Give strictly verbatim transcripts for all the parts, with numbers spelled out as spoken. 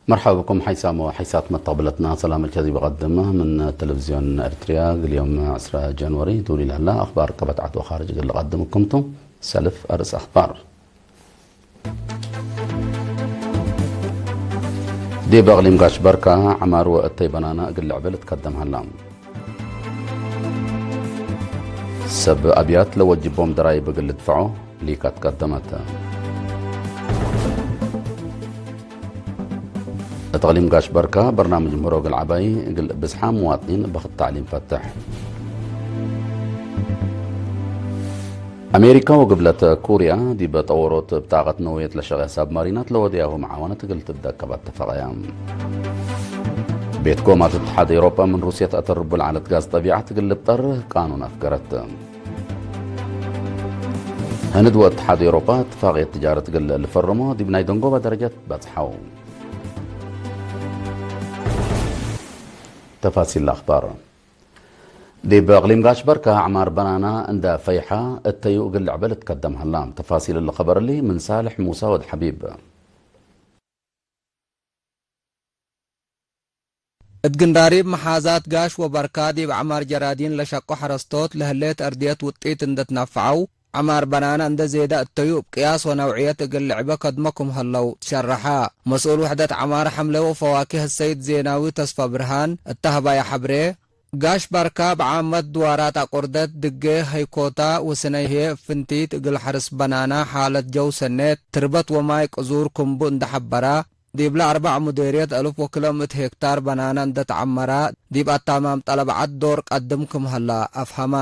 መርሐባ ብኩም ሐይሳም ወሐይሳት መተቅብለትና፣ ሰላም እልከ ዲብ ቀድም ምን ቴሌቪዝዮን ኤርትርያ። እግል ዮም ዕስራ ጃንዋሪ ቱ ሊላላ አኽባር ቀበት ዐድ ወኻርጅ እግል ልቀድም እኩም ቱ። ሰልፍ አርእስ አኽባር። ዲብ አቅሊም ጋሽ በርካ ዐማር ወእተይ በናና እግል ልዕበ ልትከደም ሀላ። ሰብ አብያት ለወጅቦም ደራይብ እግል ልድፈዖ ሊካት ቀደመት። እት አቅሊም ጋሽ በርካ በርናምጅ ምህሮ እግል ዐባይ እግል ብዝሓም ሙዋጥኒን በክት ተዕሊም ፈትሕ። አሜሪካ ወግብለት ኩርያ ዲብ ጠወሮት እብ ጣቀት ነውየት ለሸቄ ሳብማሪናት ለወድያሁ መዓወነት እግል ትትደከብ አተፈቀያ። ቤት ኮማት እትሓድ ኤውሮጳ ምን ሩስየ ተአተርቡ ለዐለት ጋዝ ጠቢዐት እግል ልብጠር ቃኑን አፍገረት። ህንድ ወእትሓድ ኤውሮጳ እትፋቅየት ትጃረት እግል ልፈርሞ ዲብ ናይ ደንጎበ ደረጀት በጽሐው። ተፋሲል አኽባር። ዲብ እቅሊም ጋሽ በርካ ዐማር በናና እንደ ፈይሐ እተዩ እግል ልዕበ ልትከደም ሀላ። ተፋሲል እሊ ኸበር እሊ ምን ሳልሕ ሙሳ ወድ ሐቢብ። እት ግንዳሪብ መሓዛት ጋሽ ወበርካ ዲብ ዐማር ጀራዲን ለሸቁ ሐረስቶት ለህሌት አርድየት ውጢት እንደ ትነፈዐው፣ ዐማር በናና እንደ ዜዳ እተዩ እብ ቅያስ ወነውዕየት እግል ልዕበ ከድሞ ክም ሀለው ትሸረሐ። መስኡል ውሕደት ዐማር ሐምለ ወፈዋኪህ ሰይድ ዜናዊ ተስፋ ብርሃን እተ ሀባየ ሐብሬ፣ ጋሽ በርካ እብ ዓመት ድዋራት አቁርደት ድጌ፣ ሀይኮታ ወስነይ ህዬ እብ ፍንቲት እግል ሐርስ በናና ሓለት ጀው ሰኔት፣ ትርበት ወማይ ቅዙር ክምቡ እንደ ሐበራ፣ ዲብለ አርበዕ ሙዴርየት አልፍ ወክለ ምእት ሄክታር በናና እንደ ተዐመራ፣ ዲብ አታማም ጠለብ ዐድ ዶር ቀድም ክም ሀላ አፍሀማ።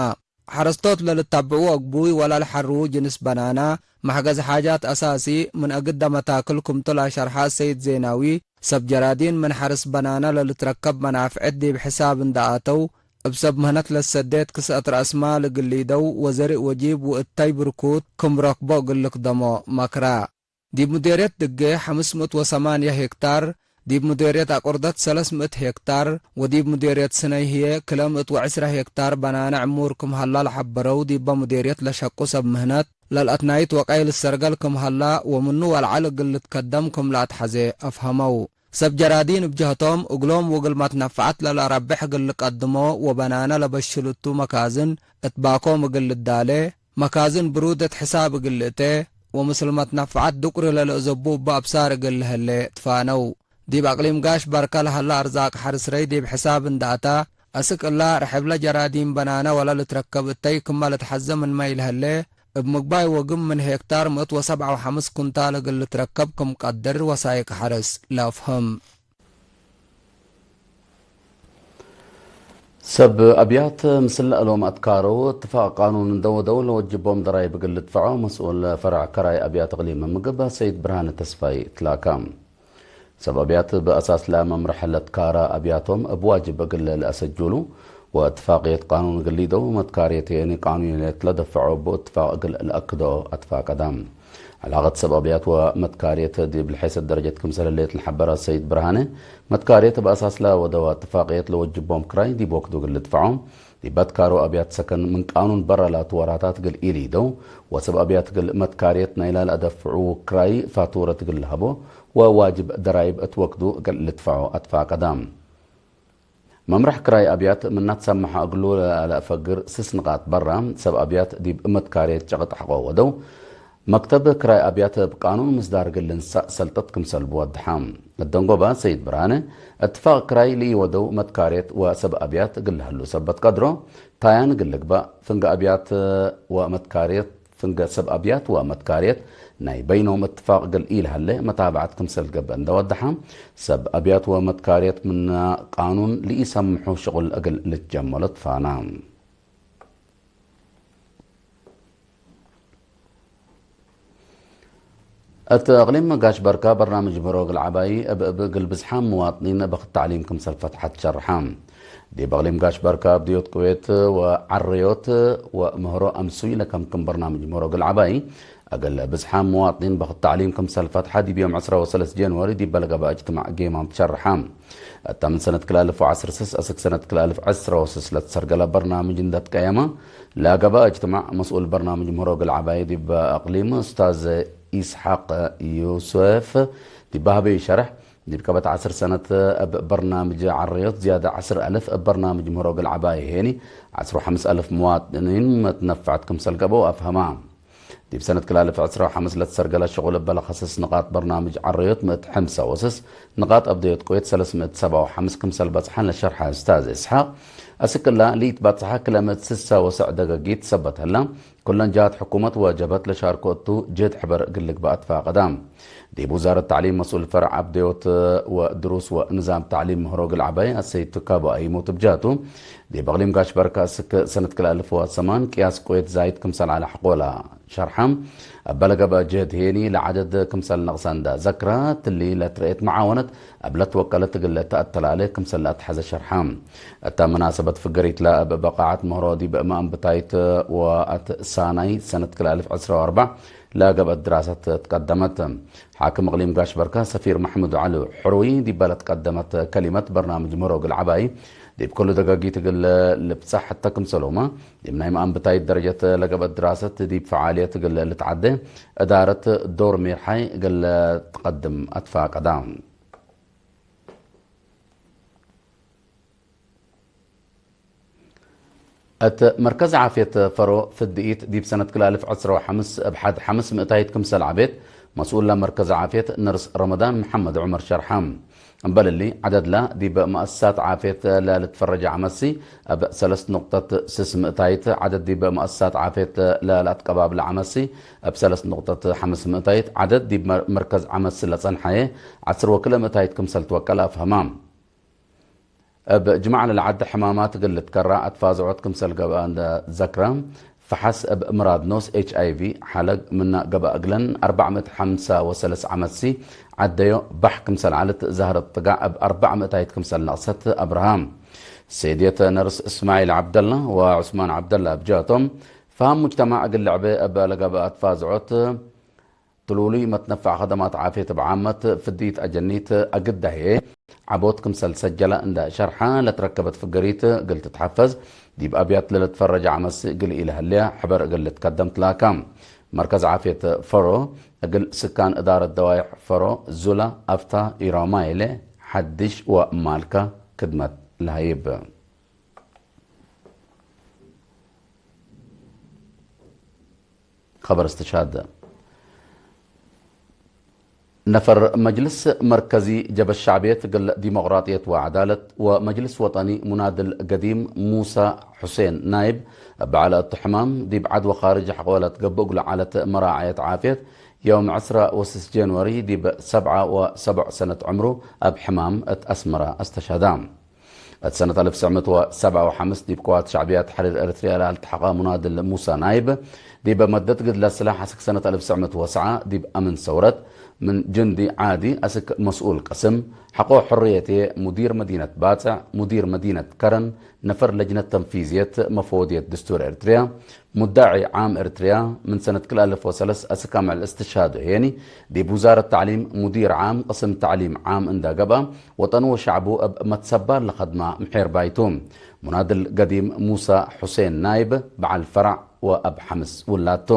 ሐረስቶት ለልተብዕዉ አግቡይ ወለልሐርዉ ጅንስ በናና፣ መሕገዝ ሓጃት አሳሲ ምን አግደ መታክል ክምቱ ለአሸርሐ ሰይድ ዜናዊ፣ ሰብ ጀራዲን ምን ሐርስ በናና ለልትረከብ መናፍዕት ዲብ ሕሳብ እንደ አተው፣ እብ ሰብ ምህነት ለሰዴት ክስአት ረአስማል እግል ሊደው ወዘርእ ወጂብ ወእተይ ብርኩት ክም ረክቦ እግል ልክደሞ መክራ። ዲብ ሙዴርየት ድጌ ሐምስ ምእት ወሰማንያ ሄክታር፣ ዲብ ሙዴርየት አቁርደት ሰለስ ምእት ሄክታር ወዲብ ሙዴርየት ስነይ ህዬ ክለ ምእት ወዕስረ ሄክታር በናነ ዕሙር ክም ሀላ ለሐበረው፣ ዲበ ሙዴርየት ለሸቁ ሰብ ምህነት ለልአትናይት ወቀይ ልሰርገል ክም ሀላ ወምኑ ወለዐል እግል ልትከደም ክም ለአትሐዜ አፍሀመው። ሰብ ጀራዲን እብ ጀህቶም፣ እግሎም ወእግል መትነፈዐት ለለአረብሕ እግል ልቀድሞ ወበናነ ለበሽልቱ መካዝን እት ባኮም እግል ልዳሌ፣ መካዝን ብሩደት ሕሳብ እግል ልእቴ፣ ወምስል መትነፈዐት ድቁሪ ለልአዘቡ እበ አብሳር እግል ለህሌ ትፋነው። ዲብ አቅሊም ጋሽ በርከ ለሀለ አርዛቅ ሐርስ ረይ ዲብ ሕሳብ እንደ አታ፣ አስክ እላ ርሕብለ ጀራዲን በናነ ወለ ልትረከብ እተይ ክመ ልትሐዘ ምንመ ኢለህሌ፣ እብ ምግባይ ወግም ምን ሄክታር ምእት ወሰብዓ ወሐምስ ኩንታል እግል ልትረከብ ክም ቀድር ወሳይቅ ሐርስ ለአፍህም። ሰብ አብያት ምስል ለእሎም አትካረው እትፋቅ ቃኑን እንደ ወደው ለወጅቦም ደራይብ እግል ልድፈዖ መስኡል ፈርዕ ከራይ አብያት እቅሊም ምግብ ሰይድ ብርሃነ ተስፋይ ትላካ። ሰብ አብያት በአሳስ ለመምርሕ ለትካረ አብያቶም እብ ዋጅብ እግል ለአሰጁሉ ወእትፋቅየት ቃኑን እግል ሊደው መትካርየት የኒ ቃኑንየት ለደፈዖ እቡ እትፋቅ እግል ለአክዶ አትፋቀዳ። ዕላቀት ሰብ አብያት ወመትካርየት ዲብ ለሐይሰት ደረጀት ክምሰል ህሌት ለሐበረ ሰይድ ብርሃነ፣ መትካርየት እብ አሳስ ለወደወ እትፋቅየት ለወጅቦም ክራይ ዲብ ወክዱ እግል ልድፈዖ፣ ዲብ አትካሮ አብያት ሰከን ምን ቃኑን በረ ላቱ ወራታት እግል ኢሊደው፣ ወሰብ አብያት እግል መትካርየት ናይላ ለአደፍዑ ክራይ ፋቱረት እግል ለሀቦ፣ ወዋጅብ ደራይብ እት ወክዱ እግል ልድፈዖ አትፋቀዳ። መምርሕ ክራይ አብያት ምናት ሰመሐ እግሉ ለአፈግር ስስ ንቃጥ በራ፣ ሰብ አብያት ዲብ መትካርየት ጨቅጥ ሐቆ ወደው፣ መክተብ ክራይ አብያት እብ ቃኑን ምስዳር እግል ልንሳእ ሰልጠት ክምሰል ብወድሐ። እደንጎባ ሰይድ ብርሃነ፣ እትፋቅ ክራይ ለኢወደው መትካርየት ወሰብ አብያት እግል ለህሉ ሰበት ቀድሮ፣ ታያን እግል ልግባእ፣ ፍንገ አብያት ወመትካርየት ፍንገ ሰብ አብያት ወመትካርየት ናይ በይኖም እትፋቅ እግል ኢለሀሌ መታብዐት ክምሰል ገብእ እንደ ወደሐ፣ ሰብ አብያት ወመትካርየት ምነ ቃኑን ለኢሰምሑ ሽቁል እግል ልትጀመሎ ትፋና። እት እቅሊም ጋሽ በርካ በርናምጅ ምህሮ እግል ዐባይ እብ እብ እግል ብዝሓም ምዋጥኒን በክት ተዕሊም ክምሰል ፈትሐት ሸርሐ። ዲብ እቅሊም ጋሽ በርካ፣ አብድዮት ቅዌት ወዐረዮት ወምህሮ አምሱይ ለከምክም በርናምጅ ምህሮ እግል ዐባይ፣ እግል ብዝሓም ምዋጥኒን በክት ተዕሊም ክምሰል ፈትሐ፣ ዲብ ዮም ዕስራ ወሰለስ ጀንዋሪ ዲብ በለገበ እጅትማዕ ጌማም ትሸርሐ። እተ ምን ሰነት ክልአልፍ ወዐስር ስስ አስክ ሰነት ክልአልፍ ዕስራ ወስስ ለትሰርገለ በርናምጅ እንደ ትቀየመ፣ ለገበ እጅትማዕ መስኡል በርናምጅ ምህሮ እግል ዐባይ ዲብ እቅሊም ኡስታዝ ኢስሐቅ ዩሱፍ ዲብ ሀበዩ ሸርሕ፣ ዲብ ቀበት ዐስር ሰነት እብ በርናምጅ ዐረዮት ዝያደ ዐስር አልፍ፣ እብ በርናምጅ ምህሮ እግል ዐባይ ሄኒ ዐስር ወሐምስ አልፍ ምዋጥኒን መትነፈዐት ክምሰል ገብአው አፍሀማ። ዲብ ሰነት ክል አልፍ ዕስራ ወሐምስ ለትሰርገለ ሽቁል እበ ለከስስ ንቃጥ በርናምጅ ዐረዮት ምእት ሐምሳ ወስስ፣ ንቃጥ አብደዮት ቁዌት ሰለስ ምእት ሰብዓ ወሐምስ ክምሰል በጽሐን ለሸርሐ እስታዝ እስሓቅ፣ አስክ እላ ለኢትባጽሐ ክለ ምእት ስሳ ወሰዕ ደገጊት ሰበት ህላ፣ ኩለን ጀሃት ሕኩመት ወጀብሀት ለሻርኮ እቱ ጅህድ ሕበር እግል ልግበእ አትፋቀዳ። ዲብ ውዛረት ተዕሊም መስኡል ፈርዕ አብደዮት ወድሩስ ወንዛም ተዕሊም ምህሮ እግል ዐባይ አሰይድ ትካቦ አይሙት ብጃቱ፣ ዲብ እቅሊም ጋሽ በርከ እስክ ሰነት ክል አልፍ ወሰማን ቅያስ ቁዌት ዛይድ ክምሰል ዐለ ሐቆላ ሸርሐ። እበ ለገብአ ጅህድ ሄኒ ለዐደድ ክምሰል ነቅሰ እንደ ዘክረ፣ ትሊ ለትረኤት መዓወነት እብ ለትወቀለት እግል ተአተላሌ ክምሰል ለአትሐዘ ሸርሐ። እተ መናሰበት ፍገሪት ለእብ በቃዐት ምህሮ ዲብ መአንብታይት ወአትሳናይ ሰነት ክል አልፍ ዕስራ ወአርበዕ ለገብአት ድራሰት ትቀደመት። ሓክም እቅሊም ጋሽ በርከ ሰፊር መሕሙድ ዐሊ ሕሩይ ዲበ ለትቀደመት ከሊመት፣ በርናምጅ ምህሮ እግል ዐባይ ዲብ ክሉ ደጋጊት እግል ልብጸሕ ሕተ ክምሰልሁመ፣ ዲብ ናይ መአንብታይት ደረጀት ለገብአት ድራሰት ዲብ ፈዓልየት እግል ልትዓዴ እዳረት ዶር ሜርሓይ እግል ትቀድም አትፋቀዳ። እት መርከዝ ዓፍየት ፈሮ ፍድኢት ዲብ ሰነት ክል አልፍ ዕስራ ወሐምስ እብ ሐድ ሐምስ ምእታይት ክምሰል ዐቤት፣ መስኡል ለመርከዝ ዓፍየት ነርስ ረመዳን መሐመድ ዑመር ሸርሐ። እምበል እሊ፣ ዐደድላ ዲብ መአሰሳት ዓፍየት ለልትፈረጀ ዐመሲ እብ ሰለስ ኑቅጠት ስስ ምእታይት፣ ዐደድ ዲብ መአሰሳት ዓፍየት ለለአትቀባብለ ዐመሲ እብ ሰለስ ኑቅጠት ሐምስ ምእታይት፣ ዐደድ ዲብ መር-፣ መርከዝ ዐመሲ ለጸንሐየ ዐስር ወክልኤ ምእታይት ክምሰል ትወቀል አፍሀማ። እብ ጅማዕ ለለዐደ ሕማማት እግል ልትከራ አትፋዝዖት ክምሰል ገብአ እንደ ዘክረ፣ ፈሐስ እብ ምራድ ኖስ ኤች አይ ቪ ሐለግ ምነ ገብአ እግለን አርበዕ ምእት ሐምሳ ወሰለስ ዐመት ሲ ዐደዮ ባሕ ክምሰል ዐለት ዛህረት ጥጋዕ እብ አርበዕ ምእታይት ክምሰል ነቅሰት አብርሃ። ሴድየት ነርስ እስማዒል ዐብደላ ወዑስማን ዐብደላ ብጃቶም፣ ፈሀም ሙጅተማዕ እግል ልዕቤ እበ ለገብአ አትፋዝዖት፣ ትሉሉይ መትነፈዕ ከደማት ዓፍየት እብ ዓመት ፍድይት አጀኒት አግዳ ህዬ ዐቦት ክምሰል ሰጀለ እንደ ሸርሐ፣ ለትረከበት ፍገሪት እግል ትትሐፈዝ፣ ዲብ አብያት ለልትፈረጀ ዐመሲ እግል ኢለሀልየ ሕበር እግል ልትከደም ትላከ። መርከዝ ዓፍየት ፈሮ፣ እግል ስካን እዳረት ደዋይሕ ፈሮ፣ ዙላ፣ አፍታ፣ ኢሮማይሌ፣ ሐዲሽ ወማልካ ክድመት ለሀይብ። ኸበር እስትሻድ። ነፈር መጅልስ መርከዚ ጀብሀት ሸዕብየት እግል ዲሞቅራጥየት ወዐዳለት ወመጅልስ ወጠኒ ሙናድል ገዲም ሙሳ ሑሴን ናይብ፣ እብ ዐለ እቱ ሕማም ዲብ ዐድ ወኻርጅ ሐቆለት ገብእ እግሉ ዐለት መራዐየት ዓፍየት፣ ዮም ዕስራ ወስስ ጃንዋሪ ዲብ ሰብዓ ወሰቡዕ ሰነት ዕምሩ እብ ሕማም እት አስመረ አስተሸህዳ። እት ሰነት አልፍ ትስዕ ምእት ወሰብዓ ወሐምስ ዲብ ቅዋት ሸዕብያት ተሕሪር ኤረትርያ ለአልትሐቀ ሙናድል ሙሳ ናይብ፣ ዲብ መደት ግድለ ስላሕ አስክ ሰነት አልፍ ትስዕ ምእት ወሰብዓ ዲብ አምን ሰውረት፣ ምን ጅንዲ ዓዲ አስክ መስኡል ቅስም፣ ሐቆ ሕርየት፣ ሙዲር መዲነት ባጽዕ፣ ሙዲር መዲነት ከረን፣ ነፈር ለጅነት ተንፊዝየት መፈወድየት ድስቱር ኤረትርያ፣ ሙዳዒ ዓም ኤረትርያ፣ ምን ሰነት ክልኤ አልፍ ወሰለስ አስክ አምዕል እስትሽሃዱ ሄኒ፣ ዲብ ውዛረት ተዕሊም ሙዲር ዓም ቅስም ተዕሊም ዓም እንዳ ገብአ፣ ወጠኑ ወሸዕቡ እብ መትሰባል ለከድማ ምሔርባይ ቱ። ሙናድል ገዲም ሙሳ ሑሴን ናይብ በዓል ፈራዕ ወአብ ሐምስ ውላድ ቱ።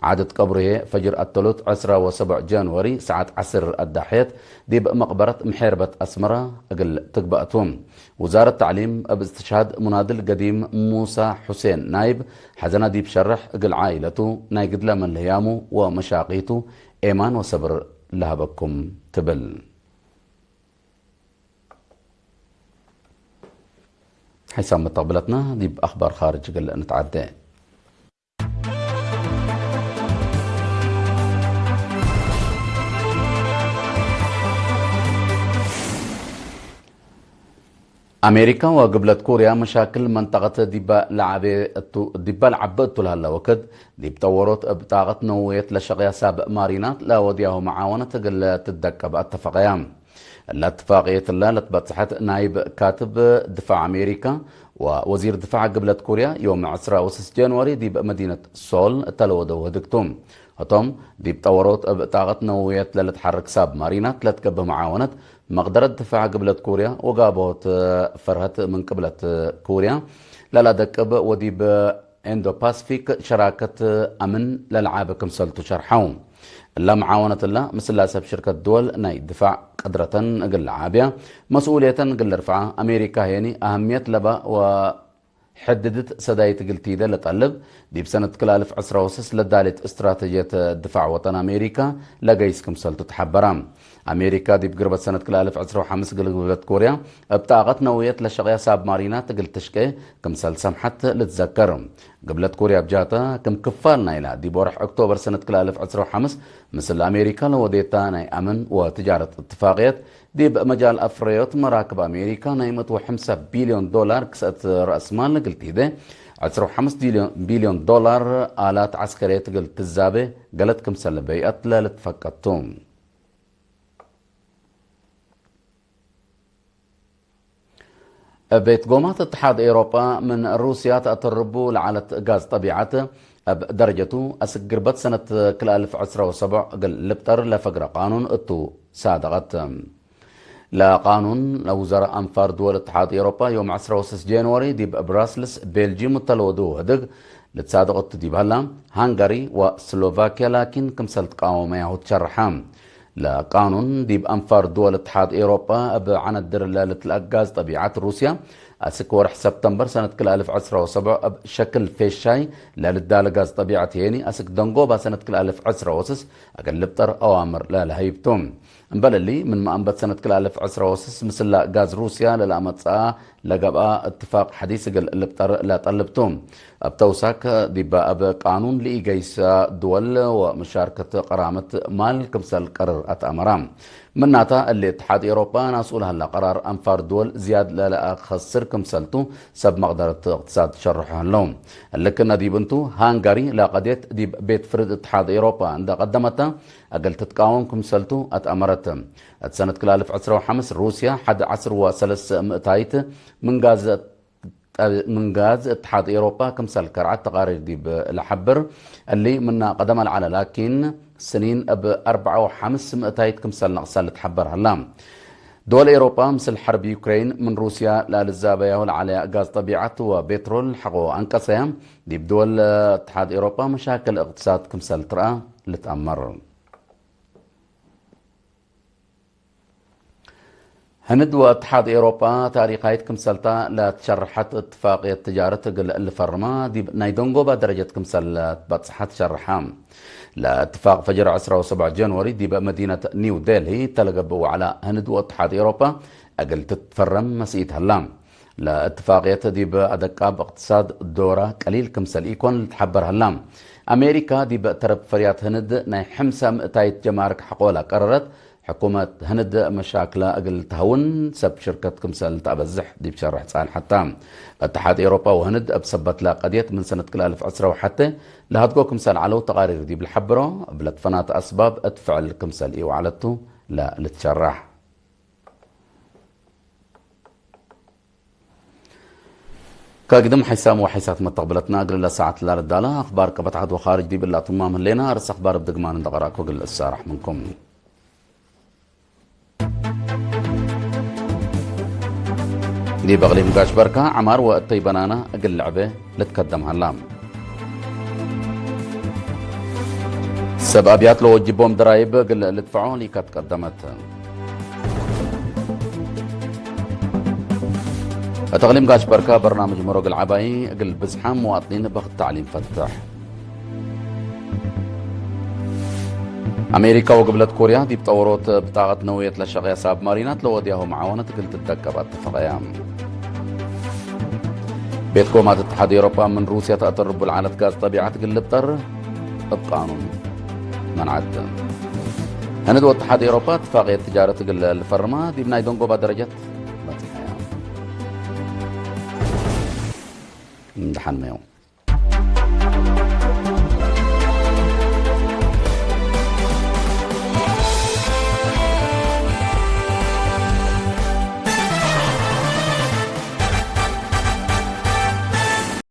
ዓደት ቀብሩ ህዬ ፈጅር አተሉት ዕስራ ወሰቡዕ ጃንዋሪ ሰዓት ዐስር አዳሕየት ዲብ መቅበረት ምሔርበት አስመረ እግል ትግበእ ቱ። ውዛረት ተዕሊም እብ እስትሽሃድ ሙናድል ገዲም ሙሳ ሑሴን ናይብ ሐዘና ዲብ ሸርሕ፣ እግል ዓኢለቱ ናይ ግድለ መልህያሙ ወመሻቂቱ ኤማን ወሰብር ለሀበኩም ትብል። ሐይሳም መተቅብለትና ዲብ አኽባር ኻርጅ እግል ንትዓዴ። አሜሪካ ወግብለት ኮርያ መሻክል መንጠቀት ዲበ ለዐቤ እቱ፣ ዲበ ለዐበ እቱ ለሀለ ወክድ፣ ዲብ ጠወሮት እብ ጣቀት ነውየት ለሸቅያ ሳብዕ ማሪናት ለወድያሁ መዓወነት እግል ትደቀብ አተፈቀያ። እለ እትፋቅየት እለ ለትበጽሐት ናይብ ካትብ ድፋዕ አሜሪካ ወወዚር ድፋዕ ግብለት ኮርያ ዮም ዕስራ ወስስ ጃንዋሪ ዲብ መዲነት ሶል እተ ለወደው ህድግ ቱ። ህቶም፣ ዲብ ጠወሮት እብ ጣቀት ነውየት ለልትሐርክ ሳብ ማሪናት ለትገብእ መዓወነት፣ መቅደረት ድፋዕ ግብለት ኮርያ ወጋብሆት ፈርሀት ምን ቅብለት ኮርያ ለላደቅብ ወዲብ ኤንዶ ፓስፊክ ሸራከት አምን ለልዓብ ክምሰልቱ ሸርሐው። እላ መዓወነት እላ፣ ምስላ ሰብ ሽርከት ድወል ናይ ድፋዕ ቅድረተን እግል ለዓብያ፣ መስኡልየተን እግል ልርፍዓ፣ አሜሪካ ህየኒ አህምየት ለባ ወ ሕድድት ሰዳይት እግል ቲደ ለጠልብ፣ ዲብ ሰነት ክልአልፍ ዕስራ ወስስ ለዳሌት እስትራተጅየት ድፋዕ ወጠን አሜሪካ ለገይስ ክምሰልቱ ተሐበራ። አሜሪካ ዲብ ግርበት ሰነት ክልአልፍ ዕስራ ወሐምስ እግል ግብለት ኮርያ እብ ጣቀት ነውየት ለሸቅያ ሳብማሪናት እግል ትሽቄ ክምሰል ሰምሐት ልትዘከር። ግብለት ኮርያ ብጃታ ክም ክፋል ናይላ ዲብ ወርሕ ኦክቶበር ሰነት ክልአልፍ ዕስራ ወሐምስ ምስል አሜሪካ ለወዴታ ናይ አምን ወትጃረት እትፋቅየት ዲብ መጃል አፍረዮት መራክብ አሜሪካ ናይ መእት ወሐምሳ ቢልዮን ዶላር ክሰእት ረአስ ማል እግል ቲደ፣ ዕስራ ወሐምስ ቢልዮን ዶላር አላት ዐስከርየት እግል ትዛቤ ገለት ክምሰል በይአት ለልትፈቀድ ቱ። ቤት ጎማት እትሓድ ኤውሮጳ ምን ሩስያ ተአተርቡ ለዐለት ጋዝ ጠቢዐት እብ ደረጀቱ አስክ ግርበት ሰነት ክልአልፍ ዕስራ ወሰቡዕ እግል ልብጠር ለፈግረ ቃኑን እቱ ሳደቀት። ለቃኑን ለውዘራእ አንፋር ድወል እትሓድ ኤውሮጳ ዮም ዕስራ ወስስ ጃንዋሪ ዲብ ብራስልስ ቤልጂም እተ ለወድው ህድግ ልትሳደቅ እቱ ዲብ ሀላ፣ ሃንጋሪ ወስሎቫኪያ ላኪን ክምሰል ትቃወመያሁ ትሸርሐ። ለቃኑን ዲብ አንፋር ድወል እትሓድ ኤውሮጳ እብ ዐነድር ለልትለአክ ጋዝ ጠቢዐት ሩስያ፣ አስክ ወርሕ ሰብተምበር ሰነት ክልአልፍ ዕስራ ወሰቡዕ እብ ሸክል ፌሻይ ለልዳለ ጋዝ ጠቢዐት ሄኒ፣ አስክ ደንጎባ ሰነት ክልአልፍ ዕስራ ወስስ እግል ልብጠር አዋምር ለለሀይብ ቱ። እምበል እሊ፣ ምንመ አንበት ሰነት ክልአልፍ ዕስራ ወስስ ምስላ ጋዝ ሩስያ ለለአመጽአ ለገብአ እትፋቅ ሐዲስ እግል ልብጠር ለጠልብ ቱ። እብ ተውሳክ፣ ዲበ እብ ቃኑን ለኢገይሰ ድወል ወመሻርከት ቀራመት ማል ክምሰል ቀርር አትአመራ። ምናተ፣ እሊ እትሓድ ኤውሮጳ ናስኡ ለሀላ ቀራር አንፋር ድወል ዝያድ ለለአከስር ክምሰል ቱ፣ ሰብ መቅደረት እቅትሳድ ሸርሖ ህለው። እሊ ክእነ ዲብ እንቱ፣ ሃንጋሪ ለቀድየት ዲብ ቤት ፍርድ እትሓድ ኤውሮጳ እንደ ቀደመተ፣ እግል ትትቃወም ክምሰልቱ አትአመረት። እት ሰነት ክልአልፍ ዕስራ ወሐምስ ሩስያ ሐድ ዐስር ወሰለስ ምእታይት ምን ጋዝ፣ ምን ጋዝ እትሓድ ኤውሮጳ ክምሰል ከርዐት ተቃሪር ዲብ ለሐብር፣ እሊ ምነ ቀደመ ለዐለ ላኪን ስኒን እብ አርበዓ ወሐምስ ምእታይት ክምሰል ነቅሰ ልትሐበር ሀላ። ድወል ኤውሮጳ ምስል ሐርብ ዩክሬን ምን ሩስያ ለልዛበያሁ ለዐለያ ጋዝ ጠቢዐት ወቤትሮል ሐቆ አንቀሰያ፣ ዲብ ድወል እትሓድ ኤውሮጳ መሻክል እቅትሳድ ክምሰል ትርአ ልትአመር። ህንድ ወእትሓድ ኤውሮጳ ታሪኻይት ክምሰልታ ለትሸርሐት እትፋቅየት ትጃረት እግል ልፈርማ ዲብ ናይ ደንጎባ ደረጀት ክምሰል ለትበጽሐ ትሸርሐ። ለእትፋቅ ፈጅር ዕስራ ወሰቡዕ ጃንዋሪ ዲብ መዲነት ኒው ዴልሂ ተለገብእ ወዐላ ህንድ ወእትሓድ ኤውሮጳ እግል ትትፈረም መስኢት ሀላ። ለእትፋቅየት ዲብ አደቃብ እቅትሳድ ዶራ ቀሊል ክምሰል ኢኮን ልትሐበር ሀላ። አሜሪካ ዲብ ተረብ ፈርያት ህንድ ናይ ሐምሳ ምእታይት ጀማርክ ሐቆላ ቀረረት። ሕኩመት ህንድ መሻክላ እግል ተሀውን ሰብ ሽርከት ክምሰል ተአበዝሕ ዲብ ሸርሕ ጻንሐታ። እትሓድ ኤውሮጳ ወህንድ እብ ሰበትላ ቀድየት ምን ሰነት ክልአልፍ ዕስራ ወሐቴ ለሀድጎ ክምሰል ዐለው ተቃሪር ዲብ ለሐብሮ፣ እብ ለትፈናተ አስባብ እት ፍዕል ክምሰል ኢወዐለቱ ለልትሸራሕ። ከግድም ሐይሳም ወሐይሳት መተቅብለትና እግል ለሰዓት ላልዳለ አኽባር ቀበት ዐድ ወኻርጅ ዲብ እላ ትማም ህሌና። አርስ አኽባር እብ ድግማን እንደ ቀራእኮ እግል እሳራሕ ምንኩም። ዲብ እቅሊም ጋሽ በርካ ዐማር ወእተይ በናና እግል ልዕቤ ልትከደም ሀላ። ሰብ አብያት ለወጅቦም ደራይብ እግል ልድፈዖ ሊከት ቀደመት። እት እቅሊም ጋሽ በርካ በርናምጅ መሮግል ዐባይ እግል ብዝሓም መዋጥኒን በክት ተዕሊም ፈትሕ። አሜሪካ ወግብለት ኮርያ ዲብ ጠወሮት ብጣቀት ነውየት ለሸቅያ ሳብማሪናት ለወድያሁ መዓወነት እግል ትደቀብ አተፈቀያ። ቤት ኮማት እትሓድ ኤውሮጳ ምን ሩስያ ተአተርቡ ለዐለት ጋዝ ጠቢዐት እግል ልብጠር እብ ቃኑን መንዐት። ህንድ ወእትሓድ ኤውሮጳ እትፋቅየት ትጃረት እግል ልፈርማ ዲብ ናይ ደንጎባ ደረጀት በጽሐያ። እምድሓን መዮም።